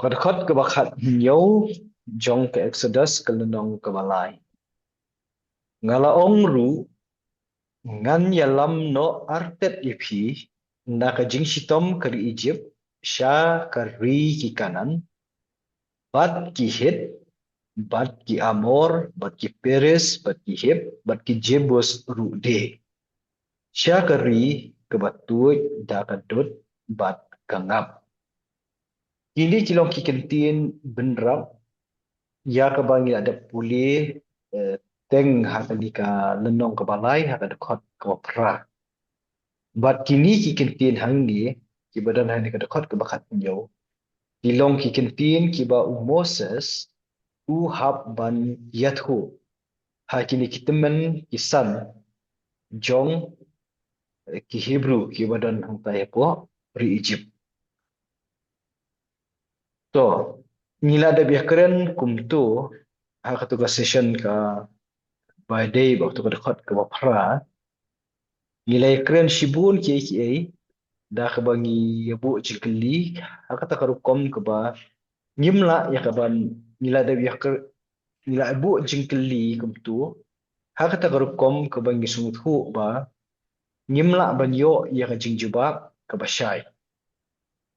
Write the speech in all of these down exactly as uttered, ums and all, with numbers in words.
Ka dkhot kaba khathynñiew jong ka Exodus ka lynnong kaba lai. Nga la ong ruh, ngan ïalam noh artet ïa phi na ka jingshitom ka ri Egypt sha ka ri ki Kanaan, bad ki Hit, bad ki Amor, bad ki Periz, bad ki Hiv, bad ki Jebus ruh de, sha ka ri kaba tuid da ka dud bad ka ngap. Kine ki long ki kyntien bynrap ïa kaba ngi la dep pule, eh, teng ha kane ka lynnong kaba lai, ha ka dkhot kaba phra. Bad kine ki kyntien hangne, kiba don hangne ka dkhot kaba khathynñiew, ki long ki kyntien kiba u Moses u hap ban ïathuh ha kine ki tymmen ki san jong, eh, ki Hebru kiba don hangtai hapoh ri Egypt. To, ngi la dep ïakren kumto ha katu ka session kaba dei bad katu ka dkhot kaba phra. Ngi la ïakren shibun kiei kiei da kaba ngi ïa buh jingkylli ha kata ka rukom kaba ngim lah ïa kaban, ngi la dep ïakren, ngi la buh jingkylli kumto ha kata ka rukom kaba ngi sngewthuh ba ngim lah ban ïoh ïa ka jingjubab kaba shai.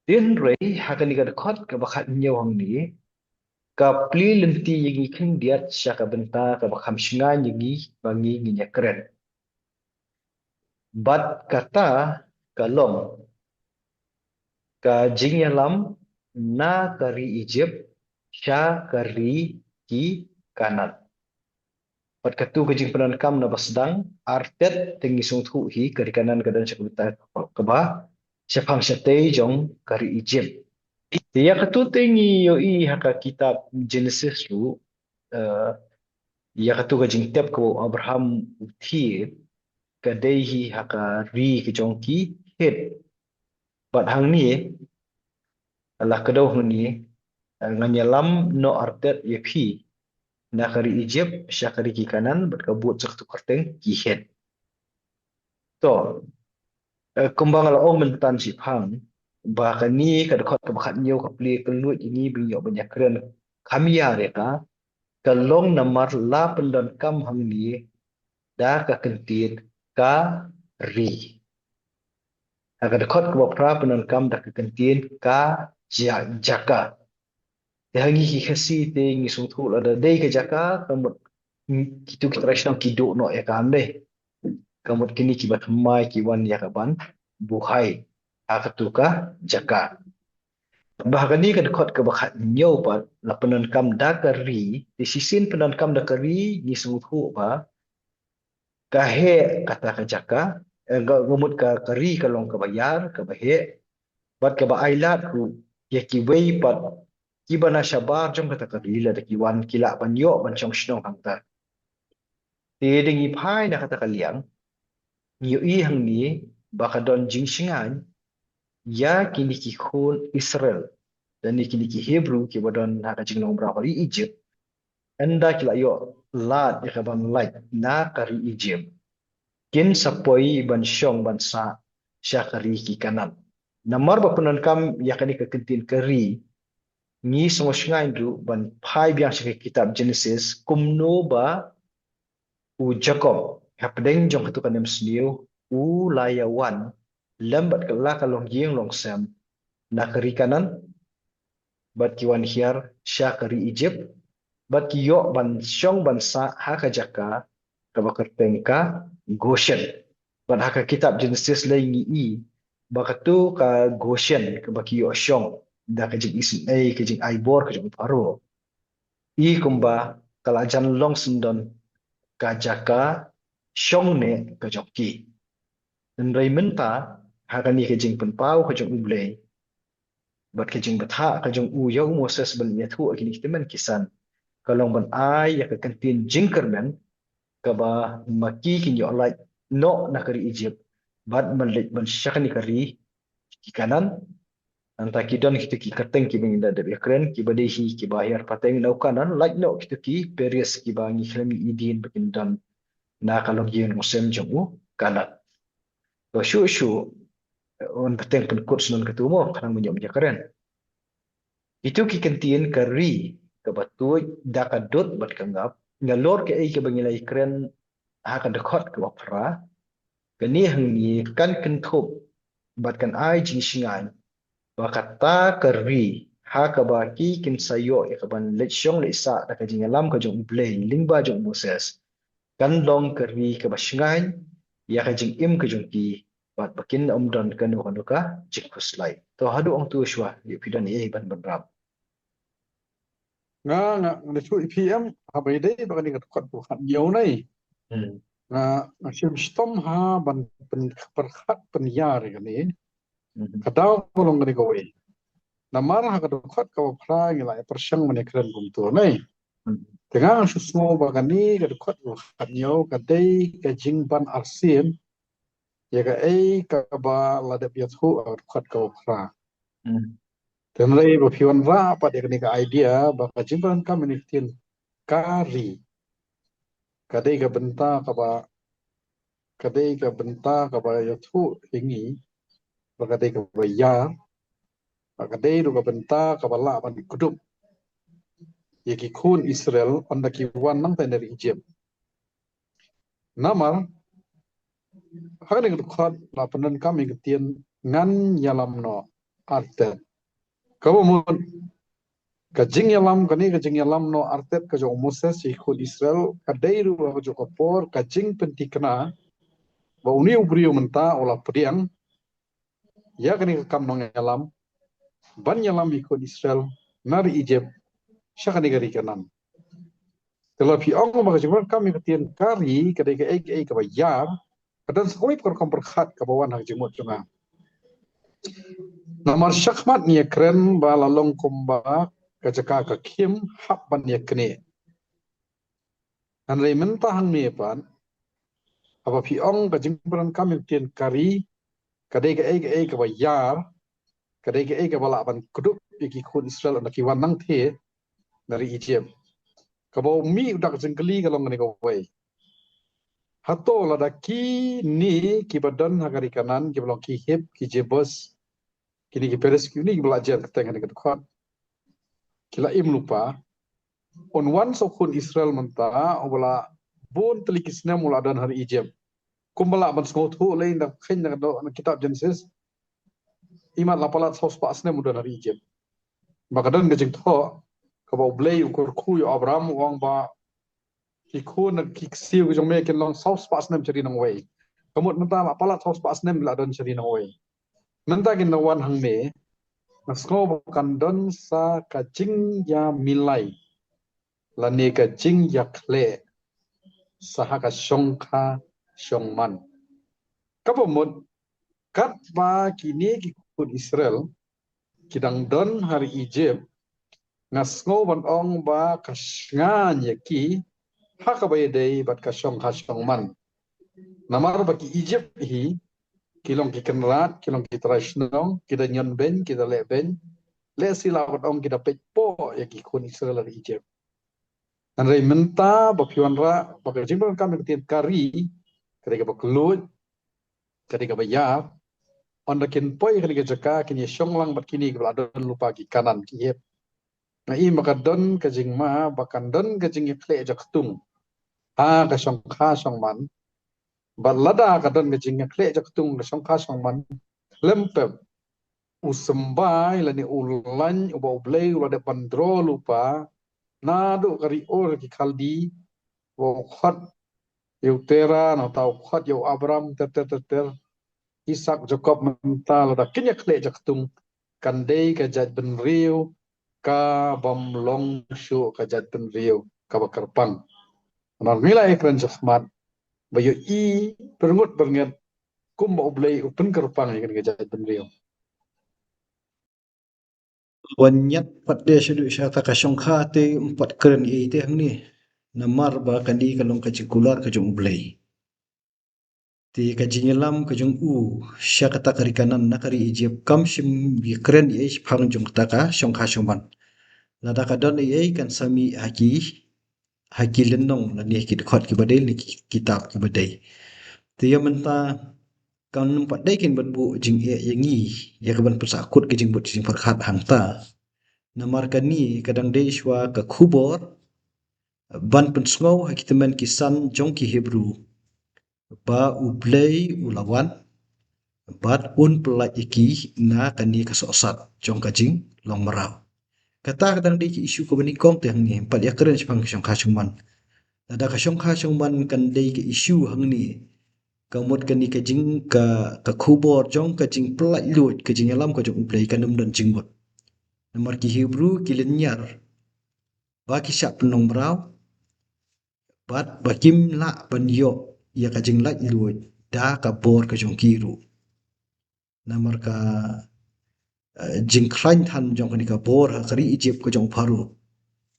Hynrei ha kane ka dkhot kaba khathynñiew hangne, ka plie lynti ïa ngi khyndiat sha ka bynta kaba kham shngaiñ ïa ngi ba ngi ngin ïakren. Bad kata ka long ka jingïalam na ka ri Egypt sha ka ri ki Kanaan. Bad katu ka jingpyndonkam naba sdang, artet te ngi sngewthuh hi ka ri Kanaan ka don sha ka bynta kaba shaphang shatei jong ka ri Egypt. Te ïa katu te ngi ïohi ha ka kitab Genesis ruh, eh, ïa katu ka jingtep kaba u Abraham u thied ka dei hi ha ka ri ka jong ki Hit. Bad hangne, la kdew hangne, eh, ngan ïalam noh artet ïa phi na ka ri Egypt sha ka ri ki Kanaan, bad ka bud sha katu ka kyrteng ki Hit. To, eh, kumba nga la ong mynta shiphang, ba kane ka dkhot kaba khathynñiew ka plie kylluid ïa ngi ba ngin ïoh ban ïakren kham ïar ïa ka, ka long namar la pyndonkam hangne da ka kyntien ka ri. Ha ka dkhot kaba phra pyndonkam da ka kyntien ka ja-, jaka. Te ha ngi ki Khasi te ngi sngewthuh lada dei ka jaka, ka mut, mm, kitu ki trai shnong ki duh noh ïa ka, ym dei? Ka mut kine kiba thymmai ki wan ïa kaban buhai ha katu ka jaka. Ba ha kane ka dkhot kaba khathynñiew pat la pyndonkam da ka ri, te shisien pyndonkam da ka ri ngi sngewthuh ba ka heh kata ka jaka, eh, ka, ka mut ka, ka ri ka long kaba ïar, kaba heh, bad kaba ailad ruh ïa kiwei pat kiba na shabar jong kata ka ri, lada ki wan ki lah ban ïoh ban shong shnong hangta. Te da ngi phai na kata ka liang, ngi ïohi hangne ba ka don jingshngaiñ ïa kine ki khun Israel, lane kine ki Hebru kiba don ha ka jinglong bra ha ri Egypt, ynda ki la ïoh lad ïa kaban lait na ka ri Egypt, kin sa poi ban shong ban sah sha ka ri ki Kanaan. Namar ba pyndonkam ïa kane ka kyntien ka ri, ngi sngewshngaiñ ruh ban phai biang sha ka kitab Genesis, kumno ba u Jakob, hapdeng jong katu ka nemsniew, u la ïa wan lem bad ka la ka longïing longsem na ka ri Kanaan, bad ki wan hiar sha ka ri Egypt, bad ki ïoh ban shong ban sah ha ka jaka kaba kyrteng ka Goshen. Bad ha ka kitab Genesis lei ngi i ba katu ka Goshen kaba ki ïoh shong da ka jingisynei, ka jingaibor ka jong u Pharaoh, i kumba ka la jan long syndon ka jaka shong ne ka jong ki. Hynrei mynta, ha kane ka jingpynpaw ka jong U Blei bad ka jingbthah ka jong u ïa u Moses ban ïathuh ïa kine ki tymmen ki san, ka long ban ai ïa ka kyntien jingkyrmen kaba ma ki kin ïoh lait noh na ka ri Egypt bad ban leit ban sha kane ka ri ki Kanaan. Nangta ki don kito ki kyrteng kiba ngi la dep ïakren, kiba dei hi kiba hiar pateng na u Kanaan, lait noh kito ki Periz kiba ngi khlem ïohi dien ba kin don na ka longïing longsem jong u Kanaan. To shuh shuh, eh, yn bteng pynkut syndon katu mo, khnang ban ïoh ïakren. Kito ki kyntien ka ri kaba tuid da ka dud bad ka ngap, nalor kaei kaba ngi la ïakren ha ka dkhot kaba phra, kane hangne kan kynthup bad kan ai jingshngaiñ ba kata ka ri ha kaba ki kin sa ïoh ïa kaban leit shong leit sah da ka jingïalam ka jong U Blei lyngba jong u Moses, kan long ka ri kaba shngaiñ ïa ka jingim ka jong ki, bad ba kin ym don kano kano ka jingkhuslai. To haduh hangto shuwa, ïa phi don ei ban ban rap. Nga, nga, nga ïathuh ïa phi em, haba ïadei bad kane ka dkhot ba khathynñiew nai. Hmm. Nga, nga shim shitom ha ban pyn-, pyrkhat pynïar ïa kane. Hmm. Ka daw ka long kane kawei. Namar ha ka dkhot kaba phra ngi la ïa pyrshang ban ïakren kumto nai. Hmm. Te nga nga shu sngew ba kane ka dkhot kaba khathynñiew ka dei ka jingban arsien ïa kaei kaba la dep ïathuh ha ka dkhot kaba phra. Hmm. Te hynrei ba phi wanrah pat ïa kane ka idea ba ka jingpyndonkam ïa kane ka ktien ka ri ka dei ka bynta kaba, ka dei ka bynta kaba ïathuh ïa ngi ba ka dei kaba ïar, ba ka dei ruh ka bynta kaba lah ban kdup ïa ki khun Israel ynda ki wan nangta na ri Egypt. Namar ha kane ka dkhot la pyndonkam ïa ka ktien ngan ïalam noh artet. Kaba mut ka jingïalam, kane ka jingïalam noh artet ka jong u Moses ïa ki khun Israel ka dei ruh ha kajuh ka por ka jingpynthikna ba une u briew mynta u la pdiang ïa kane ka kam nongïalam ban ïalam ïa ki khun Israel na ri Egypt sha kane ka ri Kanaan. Te lada phi ong ba ka jingpyndonkam ïa ka ktien ka ri ka dei kaei kaei kaba ïar, ka don sa kawei pat ka rukom pyrkhat kaba wan ha ka jingmut jong nga. Namar shakhmat ngi ïakren ba la long kumba ka jaka ka khim hap ban ïaknieh. Hynrei mynta hangne pat, haba phi ong ka jingpyndonkam ïa ka ktien ka ri ka dei kaei kaei kaba ïar, ka dei kaei kaba lah ban kdup ïa ki khun Israel ynda ki wan nangta na ri Egypt. Kaba u mih u dak jingkylli ka long kane kawei. Hato lada kine kiba don ha ka ri Kanaan, kiba long ki Hit, ki Jebus, kine ki Periz, kine kiba la jan kyrteng ha kane ka dkhot, ki la im lypa, un wan sa u khun Israel mynta uba la bun tylli ki snem u la don ha ri Egypt? Kumba lah ban sngewthuh lei, nda kheiñ na ka do-, na kitab Genesis, imat la palat saw spah snem u don ha ri Egypt. Ba ka don ka jingthoh kaba U Blei u kyrkhu ïa u Abram, u ong ba ki khun na ki ksiew ki jong me kin long saw spah snem sha ri nongwei. Ka mut mynta la palat saw spah snem la don sha ri nongwei. Mynta kin da wan hangne, nga sngew ba kan don sa ka jingïamilai lane ka jingïakhleh sa ha ka shongkha shongman. Kaba mut katba kine ki khun Israel ki dang don ha ri Egypt, nga sngew ban ong ba ka shngaiñ ïa ki ha kaba ïadei bad ka shongkha shongman. Namar ba ki Egypt hi ki long ki kynrad, ki long ki trai shnong, ki da ñion beiñ, ki da leh beiñ, lehse lah ban ong ki da peit poh ïa ki khun Israel ha ri Egypt. Hynrei mynta ba phi wanrah ba ka jingpyndonkam ïa ka ktien ka ri ka dei kaba kylluid, ka dei kaba ïar, ynda kin poi ha kane ka jaka kin ïashong lang bad kine kiba la don lypa, ki Kanaan, ki Hit. Nga i ba ka don ka jingma ba kan don ka jingïakhleh jaktung ha ka shongkha shongman. Bad lada ka don ka jingïakhleh jaktung ha ka shongkha shongman, khlem pep u symbai lane u laiñ uba U Blei u la dep ban draw lypa naduh ka ri Ur ki Khaldi, uba u khot ïa u Terah, nangta u khot ïa u Abram, ter ter ter ter, Isaak, Jakob, mynta lada kin ïakhleh jaktung, kan dei ka jaitbynriew kabym long shuh ka jaitbynriew kaba kyrpang. Namar ngi la ïakren shakhmat ba ïohi byrngut byrnget kumba U Blei u pynkyrpang ïa kane ka jaitbynriew. Wan ñiad pat de shaduh sha kata ka shongkha te ym pat kren ei te hangne. Namar ba kane ka long ka jingkular ka jong U Blei. Te ka jingïalam ka jong u sha kata ka ri Kanaan na ka ri Egypt kam shym ïakren ei shaphang jong kata ka shongkha shongman. Lada ka don ei ei kan sa mih ha ki, ha ki lynnong lane ha ki dkhot kiba dei lane ki kitab kiba dei. Te ïa mynta kan ym pat dei kein ban buh jingeh ïa ngi ïa kaban pynsahkut ka jingbud jingpyrkhat hangta. Namar kane ka dang dei shuwa ka khubor ban pynsngew ha ki tymmen ki san jong ki Hebru ba U Blei u la wan bad un pyllait ïa ki na kane ka sohsat jong ka jinglong mraw. Kata ka dang dei ka issue kaba nyngkong te hangne, ym pat ïakren shaphang ka shongkha shongman. Lada ka shongkha shongman kan dei ka issue hangne, ka mut kane ka jing, ka, ka khubor jong ka jingpyllait luid, ka jingïalam ka jong U Blei kan ym don jingmut. Namar ki Hebru ki lynñiar ba ki shah pynlong mraw bad ba kim lah ban ïoh ïa ka jinglait luid da ka bor ka jong ki ruh. Namar ka, eh, jingkhlaiñ than jong kane ka bor ha ka ri Egypt ka jong u Pharaoh,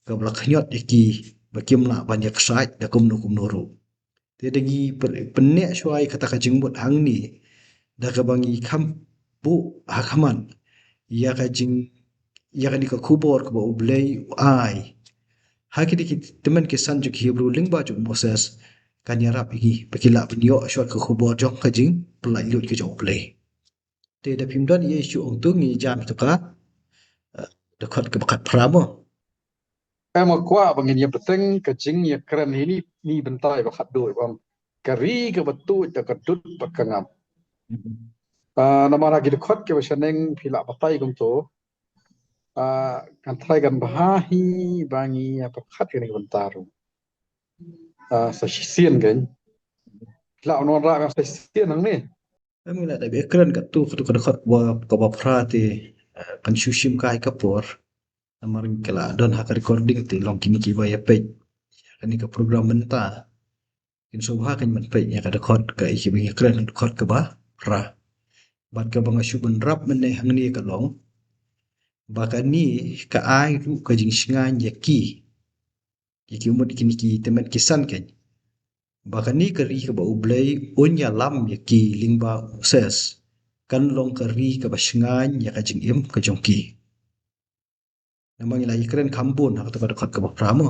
kaba la khñiot ïa ki ba kim lah ban ïaksaid da kumno kumno ruh. Te da ngi pyn-, pynneh shuwa ïa kata ka jingmut hangne, da kaba ngi kham buh ha khmat ïa ka jing, ïa kane ka khubor kaba U Blei u ai ha kine ki tymmen ki san jong ki Hebru lyngba jong u Moses, kan ïarap ïa ngi ba ki lah ban ïoh shuwa ka khubor jong ka jingpyllait luid ka jong U Blei. Te da phim don ei ei shuh, ong to ngi jam ïa ka, eh, dkhot kaba khatphra mo. Em, nga kwah ba ngin ïa bteng ka jingïakren hi ni, ni bynta ba khatduh, ong ka ri kaba tuid da ka dud bad ka ngam. Mhm. Ah, namar ha ki dkhot kiba shaneng phi la batai kumto. Ah, kan trai kan bha hi ba ngi ïa pyrkhat kane ka bynta ruh. Ah, sa shisien kan. Phi la wanrah sa shisien hangne. Em, ngi la dep ïakren katto, katto ka dkhot kaba, kaba phra te, eh, kan shu shim kai ka por. Namar ngi la don ha ka recording te long kine kiba ïa peit ïa kane ka program mynta kin sngewbha kan ban peit ïa ka dkhot ka, ïa kiba ngi ïakren, dkhot kaba phra. Bad kaba nga shu bynrap mynne hangne ka long ba kane ka ai ruh ka jingshngaiñ ïa ki, ïa ki mut kine ki tymmen ki san kan, ba kane ka ri kaba U Blei un ïalam ïa ki lyngba u Moses kan long ka ri kaba shngaiñ ïa ka jingim ka jong ki. Namar ngi la ïakren kham bun ha kato ka dkhot kaba phra mo.